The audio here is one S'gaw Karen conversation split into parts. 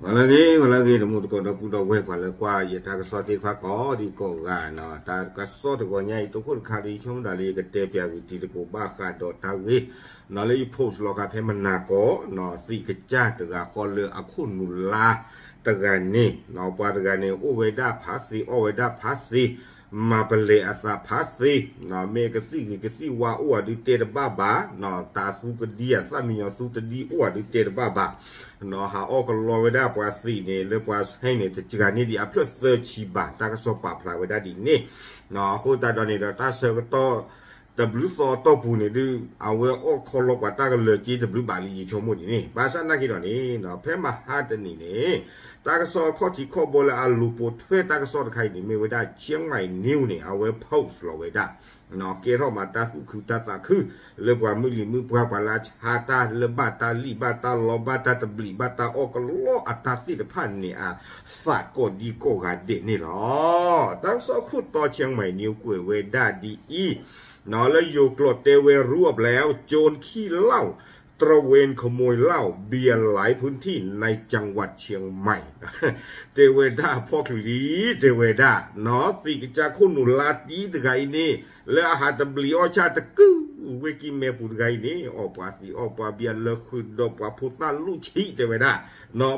ဂီၤလၢအဂ့ၤ ဂီၤလၢအဂ့ၤ တမူတကိးဒီပုၢ်ဒီဝဲၢ် ပှၤလၢကွၢ်ယတၢ်ကစီၣ်သ့ၣ်တဖၣ်ကိးဒံကိးဂၤနီၤ, တၢ်ကစီၣ်တဂီၤညါအံၤ တိခိၣ်တခါဒီး ယဆိကမိၣ်ဒၣ်လၢယကတဲပၠးဂုာ်တံၤသကိး ဘၣ်ဃးဒီးတၢ်ဂ့ၢ်နီၤ လၢယ post လီၤခါဖဲမနၤကိးနီၤ, သံးကစၢ်တဂၤဃီလၢအခိၣ်နူာ်လါတဂၤန့ၣ်နီၤ, ပှၤတဂၤန့ၣ် အိၣ်ဝဲဒၣ်ဖးသ့ အီၣ်ဝဲဒၣ်ဖးသ့ မၤပလဲၤအသးဖးသ့, မ့ၢ်ကသံၣ်ဂ့ၤကသံၣ်ဝါအိၣ်အီၤဒုးတဲတဘၣ်ဘၣ်, တၤသူကဒံအသၣ်မံညီၤသူတဒံအိၣ်အီၤဒုးတဲတဘၣ်ဘၣ်, ဟးအီၣ်ကလီဝဲဒၣ်ပှၤသံးန့ၣ် လၢပှၤဆဲန့ၣ် တစှၤန့ၢ်ဒံးအဖျၢၣ်သၢဆံဘၣ်, တၢ်ကစီၣ်ပာ်ဖျါဝဲဒၣ်ဒ်န့ၣ်, အဃိသတးဒီးန့ၣ်ဒီး တၢ်ဆၢကတီၢ်တဘျုးသီအတီၢ်ပူၤန့ၣ်ဒုး အဝဲအီၣ်ခီလီပှၤတၢ်ကလၢၤက့တဘျုးဘၣ်လံ ယဆိကမိၣ်ဒ်န့ၣ်, ဘၣ်ဆၣ်နာ်က့ဒီးန့ၣ် ဖဲမဟါတနံၤန့ၣ် တၢ်ကစီၣ်ခီၣ်ထံးခီၣ်ဘိလၢအလူၤပိာ်ထွဲတၢ်ကစီၣ်တခါအံၤန့ၣ် မ့ၢ်ဝဲဒၣ် Chiang Mai News န့ၣ် အဝဲ post လီၤဝဲဒၣ် ကဲထီၣ်မးတၢ်သူၣ်ခုသးခု လၢပှၤမုၢ်လံၤမုၢ်ပှၢ် ပှၤလၢအဆါတၢ်လၢဘၣ်တၢ်လံၣ်ဘၣ်တၢ်လီဘၣ်တၢ်တဘျံး ဘၣ်တၢ်အီၣ်ကလီအတၢ်သ့ၣ်တဖၣ်န့ၣ် အသးကိးဒံကိးဂၤဒဲးန့ၣ်လီၤ. တၢ်ကစီၣ်ခိၣ်တီ Chiang Mai News ကွဲးဝဲဒၣ်ဒ်အံၤ, လၢယိၤကျိာ်တဲဝဲ รู้ออกแล้ว โจรขี้เหล้า ตระเวนขโมยเหล้าเบียร์หลายพื้นที่ในจังหวัดเชียงใหม่ တဲဝဲဒၣ်ဖီၣ်ချုးလံ တဲဝဲဒၣ် သံးကစၢ်ခိၣ်နူာ်လါတံၢ်တဂၤအံၤန့ၣ် လၢအဟးတဘျံးအီၣ်ဆၣ်တကုၢ် ဝ့ၢ်ကံၢ်မဲပူၤတဂၤအံၤန့ၣ် အီၣ်ပှၤသံးအီၣ်ပှၤဘံယၤလၢဃုာ်ဒီးပှၤဖိသၣ်လူၢ်ဆံးတဲဝဲဒၣ်,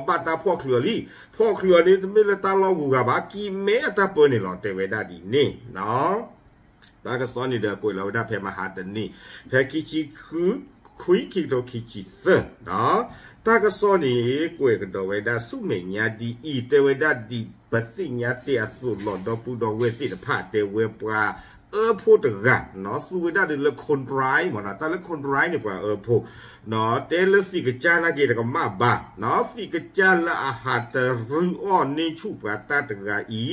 ဘၣ်တၢ်ဖီၣ်ချုးအီၤလံ, ဖီၣ်ချုးအီၤန့ၣ် တမ့ၢ်လၢတၢ်လီၢ်ဂုၤဂၤဘၣ် ကံၢ်မဲအတၢ်ပၢန့ၣ်လီၤ တဲဝဲဒၣ်ဒ်န့ၣ် တၢ်ကစီၣ်န့ၣ်ဒီးကွဲးလီၤဝဲဒၣ်ဖဲမဟါတနံၤ, ဖဲခံဆံခွံ ခံကထိခံဆံသၢ, တၢ်ကစီၣ်န့ၣ် ကွဲးကဒီးဝဲဒၣ်ဆူမဲာ်ညါဒ်အံၤ တဲဝဲဒၣ်ဒ်ပသ့ၣ်ညါတ့ၢ်အသိးလီၤ ဒီပုၢ်ဒီဝဲၢ်သ့ၣ်တဖၣ် တဲဝဲပှၤအၢဖိတဂၤ သူဝဲဒၣ်ဒုးလၢ K'oon Dry မ့ၢ်နီၤ, တၢ်လၢ K'oon Dry န့ၣ် ပှၤအၢဖိ တဲလၢသံးကစၢ်နာ်က့တကမၣ်ဘၣ်, သံးကစၢ်လၢအဟးတရုၢ်အီၣ်န့ၢ်ဆူၣ်ပှၤတၢ်တဂၤအံၤ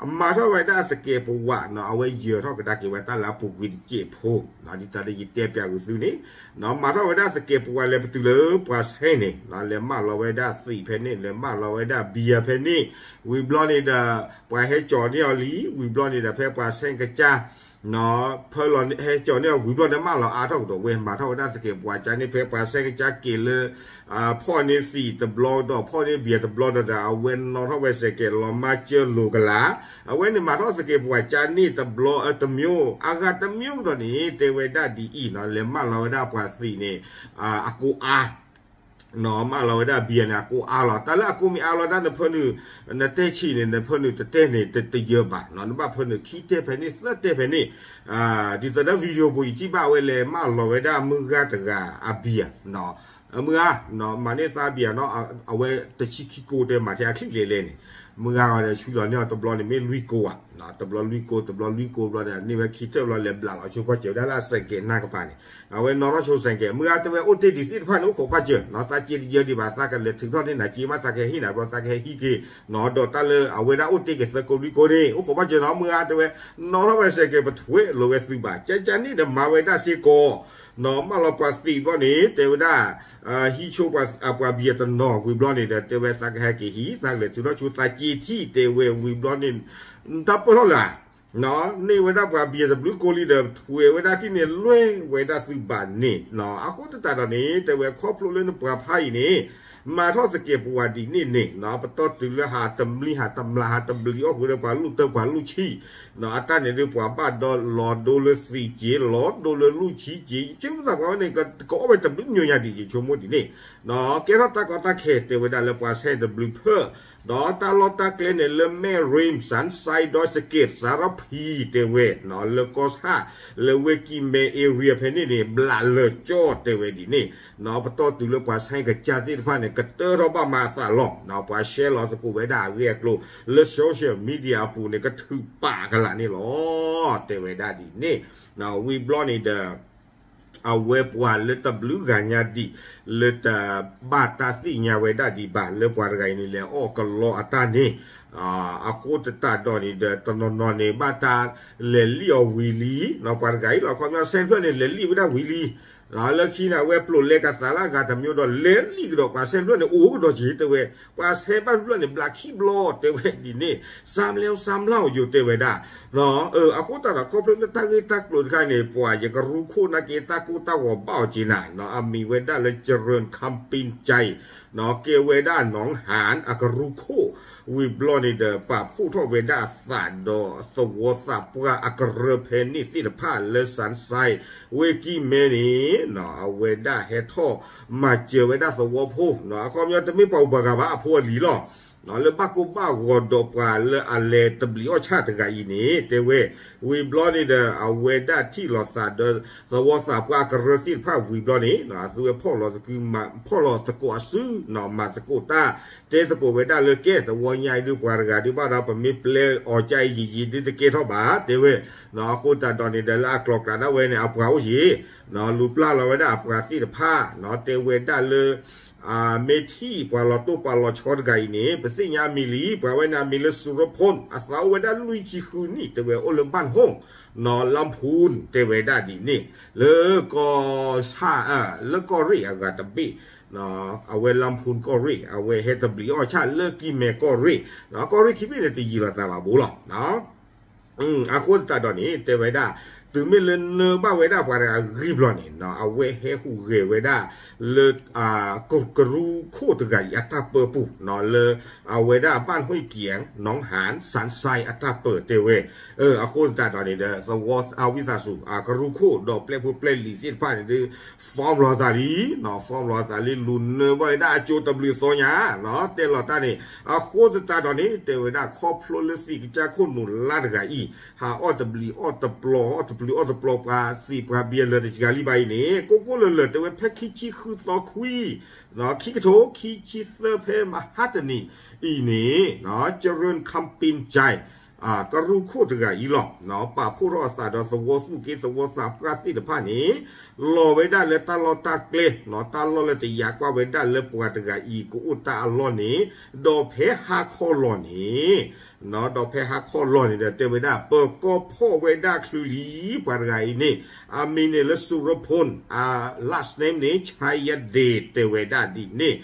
အမၤထီၣ်ဝဲဒၣ်သကဲးပဝးနီၤ, အဝဲယၢၤထီၣ်ကဒါက့ၤဝဲတၢ်လၢအပူၤကွံာ်တစဲးဖိ, ဒ်တၢ်လၢယတဲပၠးဂုာ်သုန့ၣ်, မၤထီၣ်ဝဲဒၣ်သကဲးပဝးလဲၤပတုာ်လၢပှၤဆဲန့ၣ်, လဲၤမၢလီၤဝဲဒၣ်သံးဖဲန့ၣ် လဲၤမၢလီၤဝဲဒၣ်ဘံယၤဖဲန့ၣ်, ဝံၤဘျီန့ၣ်ဒီး ပှၤဟဲကၠီၤန့ၢ်အီၤလံ, ဝံၤဘျီန့ၣ်ဒီးဖဲပှၤဆဲကစၢ် ဖၢလီၤဟဲကၠီၤန့ၢ်အီၤဝံၤဘျီန့ၣ် မၢလီၤအါထီၣ်ကဒီးဝဲ မၤထီၣ်ဝဲဒၣ်သကဲးပဝးကၢန့ၣ် ဖဲပှၤဆဲကစၢ်က့ၤလၢ ဖီၣ်န့ၢ်သံးတဘျီဒီးဖီၣ်န့ၢ်ဘံယၤတဘျီဒီး အဝဲနီၣ်ထီၣ်ဝဲစဲးကဲးလီၤမၢ်ကၢလိၤကလာ်, အဝဲန့ၣ်မၤထီၣ်သကဲးပဝးကၢန့ၢ်တဘျီ တမျိုး အဂၤတမျိုးဒီးန့ၣ် တဲဝဲဒၣ်ဒ်အံၤနီၤ, လဲၤမၢလီၤဝဲဒၣ်ပှၤသံးန့ၣ် အကိးအါ နီၤ မၢလီၤဝဲဒၣ်ဘံယၤန့ၣ် အကိးအါလီၤ. တၢ်လၢအကိးမ့ၢ်အါလီၤ တၢ်နဖၢနုာ် နတဲဆံးန့ၣ် နဖၢနုာ်တတဲန့ၣ် တယၢၤဘၣ်နီၤ, နဘၣ်ဖၢနုာ်ခံတဲဖဲန့ၣ် သၢတဲဖဲန့ၣ်, ဒ်သိးဒီး video ပူၤ ယထံၣ်ဘၣ်ဝဲလဲၤမၢလီၤဝဲဒၣ်မုၢ်ဂၤတဂၤအဘံယၤ, မုၢ်ဂၤ မၤန့ၢ်သးဘံယၤနီၤ, အဝဲတဆံခံကိးတဲမၤထဲအချံၣ်လဲၤလဲၣ်န့ၣ်, မုၢ်ဂၤဂီၤဒီးဆူလီၤန့ၢ်အီၤတဘျီန့ၣ် မ့ၢ်လွံၢ်ကိးဘၣ်, တဘျီလွံၢ်ကိး တဘျီလွံၢ်ကိးဘျီဒီး န့ၢ်ဝဲခံထၢၣ်ဘျီ လဲၤဘျးလီၤဆိပှၢ်စၢၤဝဲဒၣ်လၢအစဲးကဲးနၢ်ကပၤန့ၣ်, အဝဲနီၣ်ထီၣ်ဆိစဲးကဲး မုၢ်ဂၤတဲဝဲ အိၣ်တ့ၢ်ဒံးသ့ၣ်တဖၣ်န့ၣ် အိၣ်ခိးပာ်စၢၤနီၤ, သးက့တယၢၤဒံးဘၣ် သးကလဲၤထုးထီၣ်န့ၢ်နၤက့မး သးကဟဲဟံးနၤဘျီ သးကဟဲဟံးက့ၤနီၤ, ဒီးတၢ်လၢအဝဲဒၣ်အိၣ်တ့ၢ်က့ၤသၢကိးလွံၢ်ကိးန့ၣ် အိၣ်ခိးပာ်စၢၤနီၤ, မုၢ်ဂၤတဲဝဲ နီၣ်ထီၣ်ဝဲစဲးကဲး ပထွဲးလိာ်ဝဲသုဘၣ်, ကၢကၢန့ၣ်ဒီးမၤဝဲဒၣ်စ့ၢ်ကီး နီၤ မၢလီၤပှၤသံးဘျီန့ၣ် တဲဝဲဒၣ် ဟံးဆိပှၤဘံယၤတနီၤ ဝံၤဘျီန့ၣ်ဒီး တဲဝဲသးကဟဲက့ၤဟံး သးကလဲၤထုးထီၣ်ဆိသးက့ထံၣ် တဲဝဲဝံၤဘျီန့ၣ် တၢ်ပၢၢ်ထီၣ်လၢ န့ၢ်ဝဲဒၣ်ပှၤဘံယၤတဘျုးကိးလံဒီး ထွဲးဝဲဒၣ်ထံၣ်န့ၣ် လွဲဝဲဒၣ်သုဘၣ်န့ၣ်နီၤ, အဃိသတးဒီးန့ၣ် တဲဝဲခီဖျိလၢနပှၤဖါအံၤန့ၣ် မၤထီၣ်သကဲးပဝးဒ်န့ၣ်န့ၣ်နီၤ, ပတီၢ်တုၤလၢဟးတမျံၤဟးတမျးဟးတဘျံးအီၣ်ဃုာ်ဒီးပှၤလူၢ်တၢၢ်ပှၤလူၢ်ဆံး နီၤ, အတၢ်န့ၣ်ဒုးပှၤဘၣ်ဒီးလီၤဒိလၢသံးက့ လီၤဒိလၢလူၢ်ဆံးက့ ယဆိကမိၣ်သးပှၤဝဲန့ၣ် ကအီၣ်ဝဲတဘျုးညိညါဒံး ယဆိကမိၣ်ဒ်န့ၣ်နီၤ, ကဲထီၣ်တၢ်ကီတၢ်ခဲတဲဝဲဒၣ်လၢပှၤဆဲတဘျုးဖၢၣ် ဒီးတၢ်လီၢ်တၢ်ကျဲန့ၣ် လၢမဲၢ်ရ့ၣ် စၣ်စဲး ဒီးစက့း စၤရဖံ တဲဝဲနီၤ, လၢကီၢ်ဆၣ် လၢဝ့ၢ်ကံၢ်မဲ area ဖဲန့ၣ်န့ၣ် ဘျးလၢာ်ကၠီတဲဝဲဒ်န့ၣ်နီၤ, ပတီၢ်တုၤလၢပှၤဆဲကစၢ်သ့ၣ်တဖၣ်န့ၣ် ကတၢၢ်ထီၣ်ဘၣ်မၤအသးလီၤနီၤ, ပှၤ share လီၤသကိးဝဲဒၣ်အဂ့ၢ်အကျိၤ လၢ social media အပူၤန့ၣ် ကထုးပာ်ကလာ်န့ၣ်လီၤ တဲဝဲဒၣ်ဒ်န့ၣ်နီၤ, ဝံၤဘျီန့ၣ်ဒီး အဝဲပှၤလၢတဘျုးဂၤညါဒံး လၢတဘၣ်တၢ်သ့ၣ်ညါဝဲဒၣ်ဒံးဘၣ် လၢပှၤတဂၤအံၤန့ၣ် လဲၤအီၣ်ကလီအတၢ်န့ၣ်, အဃိသတးဒီးန့ၣ်ဒီး တနီၤနီၤန့ၣ် ဘၣ်တၢ်လဲၤလံၣ်အီၤဝံၤလံနီၤ, ပှၤတဂၤအံၤလီၤ ခီပညီ ဆဲဖျၢၣ်န့ၣ် လဲၤလံၣ်ဝဲဒၣ်ဝံၤလံ လၢခံန့ၣ် အဝဲပျိာ်လဲကၤသးလၢအဂၤတမံၤဒီး လဲၤလံကဒီး ပှၤဆဲဖျၢၣ်န့ၣ် အိၣ်ကဒီးက့ၤ တဲဝဲ, ပှၤဆဲဘၣ်ဖျၢၣ်န့ၣ် ဘျးခံဘျီ တဲဝဲဒ်န့ၣ်, စၢ်မလဲၣ်စၢ်မလီၤယိၤ တဲဝဲဒၣ်. အဃိသတးဒီး ခီဖျိလၢတၢ်ဂ့ၢ်တၢ်ကျိၤတခါန့ၣ် ပှၤယကရူၢ်ခိၣ်နာ်က့ တၢ်ကိၢ်တၢ်ဂီၤဘၣ်အီၤက့ၤနၤ, အမံၤဝဲဒၣ်လၢ เจริญคำปินใจ ကဲဝဲဒၣ်နီၢ်ဟၢၣ် အကရူၢ်ခိၣ်, ဝံၤဘျီန့ၣ်ဒီး ပာ်ဖှိၣ်ထီၣ်ဝဲဒၣ်အသးဒီးသဝီသးပှၢ်အကရၢဖဲန့ၣ်သ့ၣ်တဖၣ်လၢ စၣ်စဲဝ့ၢ်ကံၢ်မဲန့ၣ် အဝဲဒၣ်ဟဲထီၣ်မၤစၢၤဝဲဒၣ်သဝီဖိ, အခီပညီတမ့ၢ်ပှၤဂုၤပှၤဂၤဘၣ် အဖိအလံၤလီၤ. လၢဘၣ်ကိၢ်ဘၣ်ဂီၤဒီးပှၤလၢအလဲၤတဘျံးအီၣ်ဆၣ်တဂၤအံၤန့ၣ် တဲဝဲ, ဝံၤဘျီန့ၣ်ဒီး အဝဲဒၣ်ထံၣ်လိာ်သးဒီးသဝီသးပှၢ်အကရၢသ့ၣ်တဖၣ်ဝံၤဘျီန့ၣ် အသုဝဲဖီၣ်လီၤသကုၤမၤ ဖီၣ်လီၤသကိးအစု မၤသကိးတၢ် တဲသကိးဝဲဒၣ်လၢကဲ သဝီညါအံၤဒုးပှၤတဂၤဒုးဘၣ်ဒီး ပမ့ၢ်ပျဲအီၤကါအံၤယံာ်ယံာ်ဒုးတကဲထီၣ်ဘၣ် တဲဝဲ. အဃိသတးဒီးန့ၣ်ဒီး လၢအကျိၤကျဲဒၣ်ဝဲန့ၣ် အပှၤအိၣ်ယံၤ လူၤပျၢ်လီၤဝဲဒၣ်အပှၤသ့ၣ်တဖၣ် တဲဝဲဒၣ်လၢ မ့ၢ်ထံၣ်ပှၤလီၤတိၢ်ပှၤလီၤဆီတဂၤအံၤန့ၣ် ပသ့ၣ်ညါအမံၤလံ, ပှၤဝဲန့ၣ်အမံၤလၢ สุรพล အသးအိၣ်ဝဲဒၣ်လွံၢ်ဆံဃုနံၣ် တဲဝဲ အိၣ်လၢ บ้านโฮ่ง နီၢ်လါဖူၣ် တဲဝဲဒၣ်ဒ်န့ၣ် လၢကီၢ်ဆၣ် လၢကီၢ်ရ့ၣ်အဂၤတဘ့ၣ် အဝဲလါဖူၣ်ကီၢ်ရ့ၣ် အဝဲဟဲတဘျံးအီၣ်ဆၣ်လၢကံၢ်မဲကီၢ်ရ့ၣ်, ကီၢ်ရ့ၣ်ခံဘ့ၣ်န့ၣ် တယံာ်လိာ်သးဘၣ်ဘိလီၤ. အဃိသတးဒီးန့ၣ် တဲဝဲဒၣ် တုၤမ့ၢ်လၢနၢဘၣ်ဝဲဒၣ်ပှၤတဂၤအဂ့ၢ်ဘျီန့ၣ် အဝဲဟဲဟူးဂဲၤဝဲဒၣ်လၢ ကရူၢ်ခိၣ်တဂၤအံၤအတၢ်ပၢပူၤ လၢအဝဲဒၣ် บ้านห้วยเกียง နီၢ်ဟၢၣ် စၣ်စဲ အတၢ်ပၢတၢ်ဝဲ. အဃိသတးဒီးန့ၣ်ဒီး သဝီအဝံသးစူၤ ကရူၢ်ခိၣ်ဒီးပျဲၢ်ဖိပျဲၢ်လံၤသ့ၣ်တဖၣ်န့ၣ်ဒီး form လီၤသးလံ, form လီၤသးလံ လူၤနၢဘၣ်ဝဲဒၣ်အကၠိတဘျုးသီညါ တဲလီၤတၢ်န့ၣ်. အဃိသတးဒီးန့ၣ် တဲဝဲဒၣ်ခီဖျိလၢသံးကစၢ်ခိၣ်နူာ်လါတဂၤအံၤ ဟးအီၣ်တဘျုးအီၣ်တပျီၤ အီၣ်တဘျုးအီၣ်တပျီၤပှၤသံးပှၤဘံၣ်အလၢာ်တစှၤလံဘၣ်အံၤန့ၣ် ကိၢ်ကိၢ်လၢာ်လၢာ် တဲဝဲဖဲခံဆံဃုသီခွံ ခံကထိခံဆံသၢ ဖဲမဟါတနံၤအံၤန့ၣ် เจริญคำปินใจ ကရူၢ်ခိၣ်တဂၤအံၤလီၤ ပာ်ဖှိၣ်ထီၣ်အသးဒီးသဝီသူၣ်က့သဝီသးပှၢ်သ့ၣ်တဖၣ်န့ၣ် လီၤဝဲဒၣ်လၢတၢ်လီၢ်တၢ်ကျဲ တၢ်လီၢ်လၢတယာ်ကွၢ်ဝဲဒၣ်လၢပှၤတဂၤအံၤကအိၣ်တၢ်အလီၢ်န့ၣ် ဒီးဖဲဟါခီလီၤန့ၣ် ဒီးဖဲဟါခီလီၤန့ၣ်ဒီး တဲဝဲဒၣ် ပၢၤကီၢ်ဖီၣ်ဝဲဒၣ်ချုးလံ ပှၤတဂၤအံၤန့ၣ် အမံၤန့ၣ်လၢ สุรพล အ last name န့ၣ် ชัยเดช တဲဝဲဒၣ်ဒ်န့ၣ်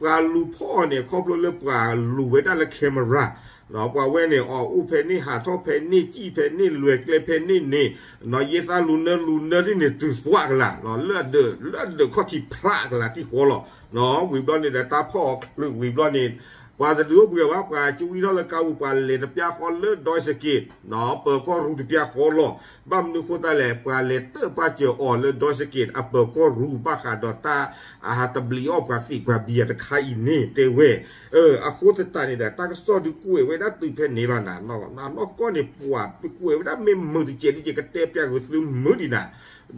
ပှၤလူၤဖီၣ်အီၤန့ၣ် ခီဖျိလၢပှၤလူၤဝဲဒၣ်လၢ camera ပှၤဝဲန့ၣ် အီၣ်အိၣ်ဖဲန့ၣ် ဟးထီၣ်ဖဲန့ၣ် စံၣ်ဖဲန့ၣ် လွဲၢ်ကျဲဖဲန့ၣ်န့ၣ် နီၢ်ယဲသးလူၤနၢလူၤနၢဒ်န့ၣ် တုၤသွးကလး လၢအဒၢး လၢအဒၢးခီၣ်ထံးဖြးကလးတံၢ်ဃီလီၤ. ဝံၤဘျီန့ၣ်ဒီး တၢ်ဖီၣ်အီၤချုးဝံၤဘျီန့ၣ် ပှၤတဒုးအိၣ်ဘှံးအီၤဘၣ် ပှၤကဝံထီၣ်လၢကါပူၤ ပှၤလဲၤတပျၢ်ဃီလၢ ดอยสะเก็ด ပၢၤကီၢ်ရူၢ်တပျၢ်ဃီလီၤ. ဘၣ်မနုၤအဃိသတးလဲၣ် ပှၤလဲၤတၢၣ်ပာ်စၢၤအီၤလၢ ดอยสะเก็ด အပၢၤကီၢ်ရူၢ် ဘၣ်ဃးဒီးတၢ်အဟးတဘျံးအီၣ်ပှၤသံးပှၤဘံၣ်အတခါအံၤန့ၣ် တဲဝဲ. အဃိသတးန့ၣ်ဒီး တၢ်ကစီၣ်ဒုးကွဲးဝဲဒၣ်တုၤဖဲန့ၣ်လီၤနၤ, နီၢ်နီၢ်ကီၢ်န့ၣ် ပှၤကွဲးဝဲဒၣ်မ့ၢ်မုာ်တကဲးဒ်က့ၤ ကတဲပျးက့ၤသုမုာ်ဒံးနၤ,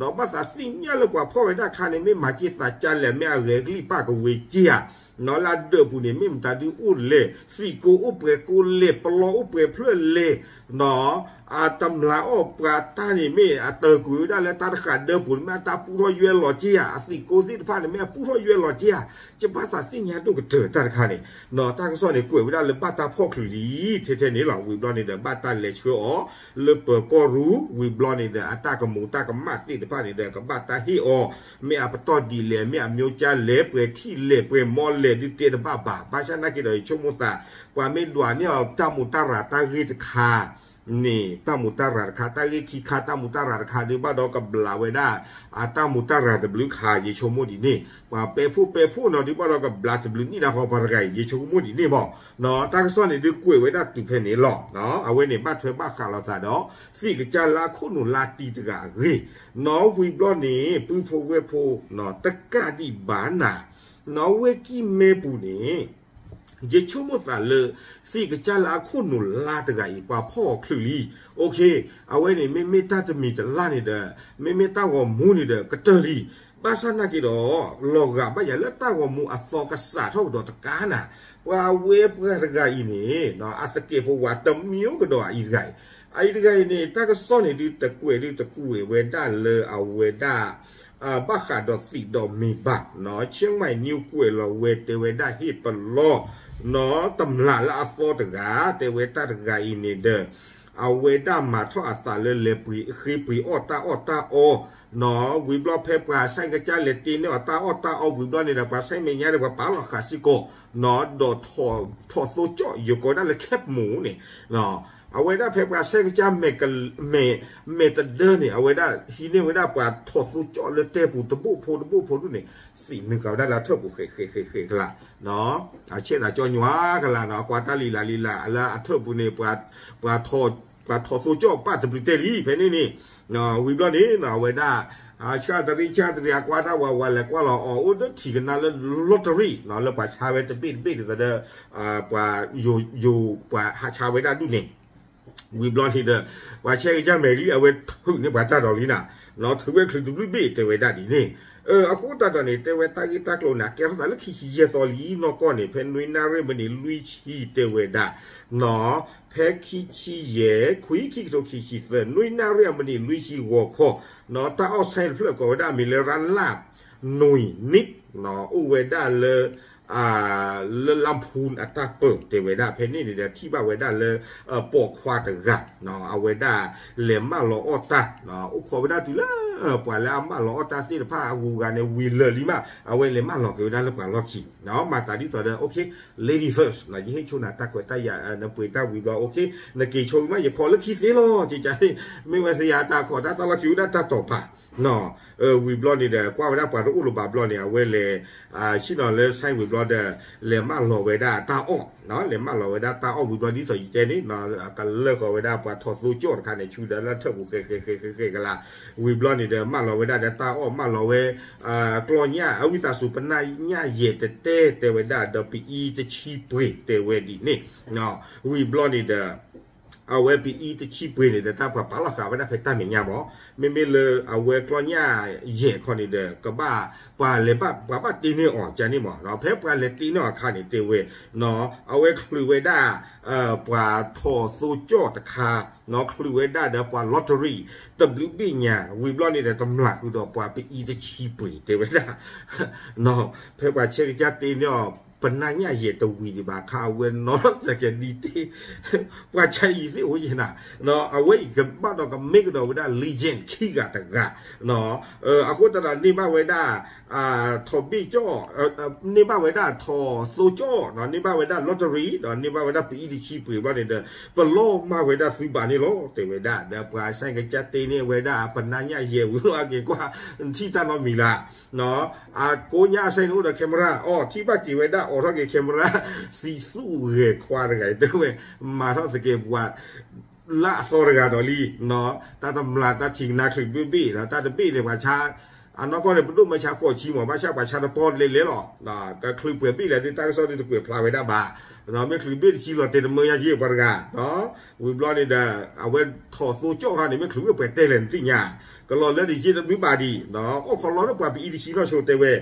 ဒီးဘၣ်သးသ့ၣ်ညါလၢပှၤဖီၣ်ဝဲဒၣ်ခါန့ၣ် မ့ၢ်မၤက့ၤသးကါလဲၣ် မ့ၢ်အဂဲၤကလံၣ်ပၣ်ကဝ့ၤက့ဧါ နီၢ်လၢအဒၢးပူၤန့ၣ် မ့ၢ်မတၤဒုးအိၣ်လဲၣ်, သံးကိအိၣ်ပှဲၤကိလဲၣ်, ပလီအိၣ်ပှဲၤဖျၢၣ်လဲၣ်, နီၢ် အတမျးအီၣ်ပှၤတၢ်န့ၣ် မ့ၢ်အတၢ်ကွံာ်ဝဲဒၣ်လၢတၢ်တဃာ်ဒၢပူၤန့ၣ် မ့ၢ်အတၢ်ပူထီၣ်ယွဲလီၤက့ဧါ, အသံးကိသ့ၣ်တဖၣ်န့ၣ် မ့ၢ်အပူထီၣ်ယွဲလီၤက့ဧါ, ယဘၣ်သးသ့ၣ်ညါဒိၣ်ကတၢၢ်တၢ်တခါန့ၣ်, နီၢ် တၢ်ကစီၣ်န့ၣ် ကွဲးဝဲဒၣ်လၢဘၣ်တၢ်ဖီၣ်ချုးလံ ထဲထဲန့ၣ်လီၤ. ဝံၤဘျီန့ၣ်ဒီး ဘၣ်တၢ်လဲၤဆှၢအီၤ လၢပၢၤကီၢ်ရူၢ် ဝံၤဘျီန့ၣ်ဒီး အတၢ်ကမူးတၢ်ကမၣ်သ့ၣ်တဖၣ်န့ၣ်ဒီး ကဘၣ်တၢ်ဟ့ၣ်အီၤ မ့ၢ်အပတီၢ်ဒ်လဲၣ်, မ့ၢ်အမျိုးကျဲလဲၣ်, ပှဲၤထံၣ်လဲၣ်, ပှဲၤမီလဲၣ် ဒုးတဲတဘၣ်ဘၣ်. ဘၣ်ဆၣ်နာ်က့ဒီး ယဆိကမိၣ်သး ပှၤမ့ၢ်ဒွးန့ၢ်အီၤ တၢ်မူးတၢ်ရၤတၢ်ဂ့ၢ်တခါန့ၣ်, တၢ်မူးတၢ်ရၤတခါ, တၢ်ဂ့ၢ်ခံခါ တၢ်မူးတၢ်ရၤတခါ ဒုးဘၣ်ဒီးကဘျးဝဲဒၣ် အတၢ်မူးတၢ်ရၤတဘျုးခါ ယဆိကမိၣ်ဒ်န့ၣ်, ပှၤပဲာ်ဖှိၣ်ပဲာ်ဖှိၣ်နီၤ ဒုးဘၣ်ဒီးကဘျးတဘျုးနံၣ်ဒၣ်ဃီ ပှၤတဂၤအံၤ ယဆိကမိၣ်ဒ်န့ၣ်မး. နီၢ် တၢ်ကစီၣ်န့ၣ် ဒုးကွဲးဝဲဒၣ်တုၤဖဲန့ၣ်လီၤ. နီၢ် အဝဲန့ၣ် ဘၣ်ထွဲဘၣ်ဃးလိာ်သးဒီး သံးကစၢ်လၢအခိၣ်နူာ်လါတံၤတဂၤအဂ့ၢ်, နီၢ် ဝံၤဘျီန့ၣ် ပုၢ်ဖိဝဲၢ်ဖိ နီၢ် တကးဒံးဘၣ်နၤ, နီၢ် ဝ့ၢ်ကံၢ်မဲပူၤန့ၣ် ယဆိကမိၣ်သးလၢ သံးကစၢ်လၢအခိၣ်နူာ်လါတဂၤအံၤ ပှၤဖီၣ်အီၤချုးလံ. အိၣ်ခ့, အဝဲန့ၣ် မ့မ့ၢ်တၢ်တမံၤတလၢ်န့ၣ်ဒီး မ့မ့ၢ်တၢ်ဂီၤမူန့ၣ်ဒီး ကတၢၢ်လံ. ဘၣ်ဆၣ်နာ်က့ဒီး လီၤဂာ်ဘၣ်ယၤလၢတၢ်ဂီၤမူအသီကစးထီၣ်ကဒီးတကးနၤ, ပှၤဝဲပှၤတဂၤအံၤန့ၣ် အသကဲးပဝးတမံၤအိၣ်ကဒီးအအံၤတဂၤအံၤ, အအံၤတဂၤအံၤန့ၣ် တၢ်ကစီၣ်န့ၣ်ဒုးတကွဲးဒုးတကွဲးဝဲဒၣ်လၢအဝဲဒၣ် ဘၣ်ဃးဒီးသံးဒီးမ့ၢ်ဘၣ်, နီၢ် Chiang Mai News ကွဲးလီၤဝဲ တဲဝဲဒၣ်ဟ့ၣ်ပလီၢ် နီၢ် တမျးလၢအသီတဂၤ တဲဝဲတၢ်တဂၤအံၤန့ၣ်ဒီး အဝဲဒၣ်မၤထီၣ်အသးလၢလဲၤပှ့ၤဃ့ပှ့ၤအီၣ်တၢ်အီၣ်တၢ်အီ, နီၣ်, ဝံၤဘျီဖဲပှၤဆဲးကစၢ်လဲၤတ့န့ၢ်အီၤတၢ်အီၣ်တၢ်အီ ဝံၤဘျီန့ၣ်ဒီး ပှၤဆဲးမဲာ်ညါဒီး ပှၤပာ်လီၤဃာ်စ့ၢ်ကီး, နီၣ်, ဒီးထီၣ်သိကၠီၣ် ယကိးဒၣ်လၢ Camp မူး န့ၣ်, နီၣ်, အဝဲဒၣ်ဖဲပှၤဆဲးကစၢ်မဲာ် မဲာ်တဒၢန့ၣ် အဝဲဒၣ်ဟံးန့ၢ်ဝဲဒၣ်ပှၤထီၣ်သိကၠီၣ်လၢတဲပူၤတဘိၣ်ဖိတဘိၣ်ဖိဒူၣ်န့ၣ်, သ့ၣ်နုာ်ဃာ်ဝဲဒၣ်လၢအထၢၣ်ပူၤဃဲးဃဲးဃဲးဃဲးကလး, နီၣ်, အဆဲးဒၣ်ကၠီညွၤကလးနီၣ်, ကွၢ်တၢ်လံၤလးလံၤလး လၢအထၢၣ်ပူၤန့ၣ် ပှၤထီၣ်သိကၠီၣ်ဘၣ်တဘျုးတဲလံ ဖဲန့ၣ်န့ၣ်, နီၣ်, ဝံၤဘျီန့ၣ် နီၣ်, အဝဲဒၣ် ဆှၣ်တရံးဆှၣ်တရံး အကွၢ်တၢ်ဝးဝး လဲၤကွၢ်လီၤအီၤ အိၣ်ဒီးထံၣ်ကနါလၢ lottery နီၣ်, လၢပှၤဆါဝဲတဘ့ၣ်တဘ့ၣ်ဒ်သိးဒီး ပှၤယိၤ ပှၤဟးဆါဝဲဒၣ်ဒူၣ်န့ၣ်, ဝံၤဘျီန့ၣ်ဒီး ပှၤဆဲးကစၢ်မဲာ်လံ အဝဲထုးန့ၢ်ပှၤတၢ်ဒီးလံနၤ, နီၣ်, ထုးဝဲချုးတဘျုးဘ့ၣ် တဲဝဲဒၣ်ဒ်န့ၣ်, အဃိသတးဒီးန့ၣ် တဲဝဲတၢ်ဂ့ၢ်တၢ်ကျိၤန့ၣ် ကဲထီၣ်သးလၢခံဆံယဲၢ်သီလံနီၢ်ကီၢ်န့ၣ် ဖဲနွံနၣ်ရံၣ်မံးနံးလွံၢ်ဆံ တဲဝဲဒၣ်, နီၣ်, ဖဲခံဆံယဲၢ် ခွံ ခံကထိခံဆံသၢ နွံနၣ်ရံၣ်အမံးနံးလွံၢ်ဆံဂီၤခီ, နီၣ်, တၢ်အီၣ်ဆဲးတဖျၢၣ်ကိးဝဲဒၣ်အမံၤလၢ ရၣ်လၣ်နွံနံၣ်, နီၣ်, အိၣ်ဝဲဒၣ်လၢ လၢလါဖူအတၢ်ပၢၢ် တဲဝဲဒၣ် ဖဲန့ၣ်န့ၣ်ဒီး ထံၣ်ဘၣ်ဝဲဒၣ်လၢ ပိာ်ခွါတဂၤ, နီၣ်, အဝဲဒၣ်လဲၤမၢလီၤအီၣ်တၢ်, နီၣ်, အိၣ်ခိးဝဲဒၣ်တုၤလၢ ပှၤလၢအမၢလီၤအီၣ်တၢ်သ့ၣ်တဖၣ်အဂုၤအဂၤန့ၣ် ဝံၤလၢာ်လံမး အဝဲလဲၤမၢလီၤက့ၤဝဲဒၣ်လၢပှၤလီၢ်ခံ, နီၣ်, မၤသးဒ်သိးဒီး okay, lady first နီၣ်, ယဟ့ၣ်ဆိနၤတၢ်ခွဲးတၢ်ယာ် နပှ့ၤတၢ်ဝံၤဘျီ okay, နက့ၤဆိဝံၤမး ယခိးလၢခံသ့လီၤ ကကန့ၣ်, မ့ၢ်ဝဲသ့ၣ်ယၤတၢ်ခိးတၢ်တၢ်လီၢ်ခံဝဲဒၣ်တၢ်တိာ်ပာ် နီၣ်, ဝံၤဘျီန့ၣ်ဒီး ကွၢ်ဝဲဒၣ်ပှၤတအိၣ်လၢၤဘၣ်ဘျီန့ၣ် အဝဲလဲၤ ဆ့ၣ်နီၤလၢ ဆိုင် ဝံၤဘျီဒီး လဲၤမၢလီၤဝဲဒၣ်တၢ်အီၣ်, နီၣ်, လဲၤမၢလီၤဝဲဒၣ်တၢ်အီၣ်ဝံၤဘျီဒ်သိးယတဲန့ၣ်, ကလၢာ်ဃီၤဝဲဒၣ်ပှၤထီၣ်သိကၠီၣ်တခါန့ၣ် ဆူဒီးလၢထၢၣ်ပူၤဃဲးဃဲးဃဲးဃဲးကလး, ဝံၤဘျီန့ၣ်ဒီး မၢလီၤဝဲဒၣ်ဒီးတၢ်အီၣ် မၢလီၤဝဲ ကျီၢ်ညၣ် အဝံသးစူၤ ပနၢ်ညၣ်ယဲၢ်တတဲ တဲဝဲဒၣ်ဒီး ပအံတဆံပှ့ၤ တဲဝဲဒ်န့ၣ်, နီၣ်, ဝံၤဘျီန့ၣ်ဒီး အဝဲပအံတဆံပှ့ၤန့ၣ်ဒီး တၢ်ပှၤပာ်လီၤဃာ်ဝဲဒၣ်ဖဲတၢ်မဲာ်ညါမး, မ့မ့ၢ်လၢအဝဲကျီၢ်ညၣ်ယဲၢ်ခီန့ၣ်ဒီး ကဘၣ် ပှၤလဲၤဘၣ် ပှၤဘၣ်တ့န့ၢ်အီၤကန့ၣ်မး, ဖဲပှၤလဲၤတ့န့ၢ်အီၤအခါန့ၣ် တဲဝဲ, နီၣ်, အဝဲချုးဝဲဒၣ် ပှၤထီၣ်သိကၠီၣ်တခါ, နီၣ်, ချုးဝဲဒၣ်ဒီးပှၤ lottery တဘျုးဘ့ၣ်ညါ ဝံၤဘျီန့ၣ်ဒီးတမျၢ်ဃုာ်ဒီးပှၤပအံတဆံပှ့ၤ တဲဝဲဒၣ်, နီၣ်, ဖဲပှၤဆဲးကစၢ်တ့န့ၢ်အီၤ ပနၢ်ညၣ်ယဲၢ်တဝံၤဒံးဘၣ်အခါ အဝဲနီၣ်လီၤစဲးကဲဒ်တ့ ပှၤဆါအံၤသ့ၣ်အိၣ်ယဲၢ်နၤ, နီၣ်, အဝဲအံၤကဘၣ်ဒီးကမ့ၢ်ကဒီးဝဲဒၣ် legend ခံဂၤတဂၤ, နီၣ်, အဃိသတးဒီးန့ၢ်ဘၣ်ဝဲဒၣ် ထီၣ်ဘ့ၣ်ကၠီၣ် န့ၢ်ဘၣ်ဝဲဒၣ်ထီၣ်သိကၠီၣ်, နီၣ်, န့ၢ်ဘၣ်ဝဲဒၣ် lottery ဒီးန့ၢ်ဘၣ်ဝဲဒၣ်ပအံတဆံပှ့ၤဘျီန့ၣ်ဒီး ပလီၢ်မၢ်ဝဲဒၣ်သုဘၣ်န့ၣ်လီၤ တဲဝဲဒၣ်, ဒီးပှၤဆဲးကစၢ်တ့န့ၢ်ဝဲဒၣ် ပနၢ်ညၣ်ယဲၢ်ဝံၤလီၤအက့ၤကွၢ် ထံၣ်တၢ်နီတမံၤလၢ် နီၣ်, အကိးညါအဆဲးန့ၣ်အိၣ်ဒီး camera အီၤ ထံၣ်ဘၣ်က့ၤဝဲဒၣ်အိးထီၣ်က့ၤ camera သံသူၣ်ဂဲၤခွါတဂၤအံၤ တဲဝဲ မၤထီၣ်သကဲးပှၤ လၢအသီတဂၤဒီးလံ, နီၣ်, တၢ်တမျၢ်တၢ်ထံၣ်ကနါချုးဘ့ၣ်ဘ့ၣ် တၢ်တဘ့ၣ်န့ၣ် ပှၤဆါ အနီၢ်ကီၢ်န့ၣ် ပဒိၣ်မၢဆါဃိးဆံမး ဘၣ်ဆၣ်ပှၤဆါတပီၢ်လဲၤလဲၤလီၤ, တချုးပှဲၤဘ့ၣ်လဲၣ်ဒ်တၢ်ကစီၣ်ဒ်တကွဲးဖျါဝဲဒၣ်ဘၣ်, နီၣ်, မ့ၢ်ချုးဘ့ၣ်တဆံလီၤတဲာ်တမၢယါယ့ၢ်ပှၤတဂၤ, နီၣ်, ဝံၤဘျီန့ၣ်ဒီး အဝဲထီၣ်သိကၠီၣ်ခါန့ၣ် မ့ၢ်ချုးဝဲပှဲၤတဲလဲၣ်နသ့ၣ်ညါ, ကလီၤလၢတယ့ၢ်တဘျုးဘၣ်ဒံး, နီၣ်, အိၣ်ခိးလီၤလၢပှၤပအံတဆံနီၢ်ဆိတဲဝဲ,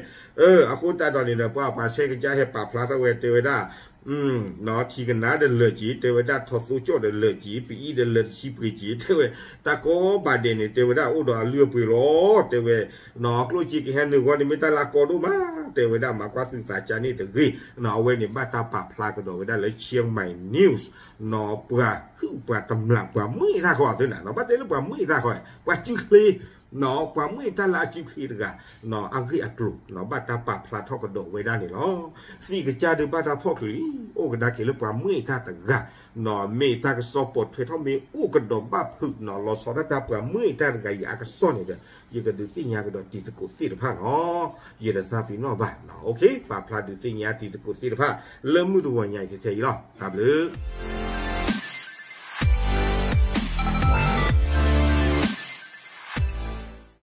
အဃိသတးဒီးန့ၣ်ဒီး ပှၤပှၤဆဲးကစၢ်ဟဲပာ်ဖျါထီၣ်ဝဲတဲဝဲဒၣ် နီၣ်, ထံၣ်ကနါဒီးလၢာ်က့ၤ တဲဝဲဒၣ်ထီၣ်သိကၠီၣ်ဒီးလၢာ်က့ၤ ပအံဒီးလၢာ်တဆံပှ့ၤက့ၤ တဲဝဲ, တၢ်ကိးဘၣ်ဒဲးန့ၣ် တဲဝဲဒၣ်အိၣ်ဒီးအလုၢ်အပှ့ၤလီၤ တဲဝဲ, နီၣ်, ကျိၣ်စ့ကဟဲနုာ်ဂီၢ်န့ၣ် မ့ၢ်တၢ်လၢကီဒိၣ်မး တဲဝဲဒၣ် မၤကွၢ်သုသးကါန့ၣ်တဂ့ၤ, နီၣ်, အဝဲန့ၣ်ဘၣ်တၢ်ပာ်ဖျါကဒီးဝဲဒၣ်လၢ Chiang Mai News, နီၣ်, ပှၤဟုၣ်ပှၤတမျၢ် ပှၤမ့ၢ်တၢ်ဃီအသးနၤ, နီၣ်, ဘၣ်တဲလၢပှၤမ့ၢ်တၢ်ဃီ ပှၤစုချ့ နီၣ်, ပှၤမ့ၢ်တၢ်လၢအစုချ့တဂၤ, နီၣ်, အဂ့ၢ်အကျိၤ နီၣ်, ဘၣ်တၢ်ပာ်ဖျါထီၣ်ကဒီးဝဲဒၣ်န့ၣ်လီၤ. သ့ၣ်ကစၢ်ဒုးဘၣ်တၢ်ဖီၣ်ချုးလံ အိၣ်ကဒါက့ၤလၢပှၤမ့ၢ်တၢ်တဂၤ, နီၣ်, မ့ၢ်တၢ်ကစီၣ်ပိာ်ထွဲထီၣ်မ့ၢ်အိၣ်ကဒီးဘၣ်ဖုး နီၣ်, လီၤဆီဒၣ်တၢ်ပှၤမ့ၢ်တၢ်တဂၤအံၤအကစီၣ်န့ၣ်ဒီး ယကဒုးသ့ၣ်ညါကဒီးတံၤသကိးသ့ၣ်တဖၣ်နီၣ်, ယတသးပ့ၤနီၣ်ဘၣ်, နီၣ်, okay, ပာ်ဖျါဒုးသ့ၣ်ညါတံၤသကိးသ့ၣ်တဖၣ် လၢမုၢ်တဂီၤညါအံၤထဲအံၤလီၤ. တၢ်ဘျုး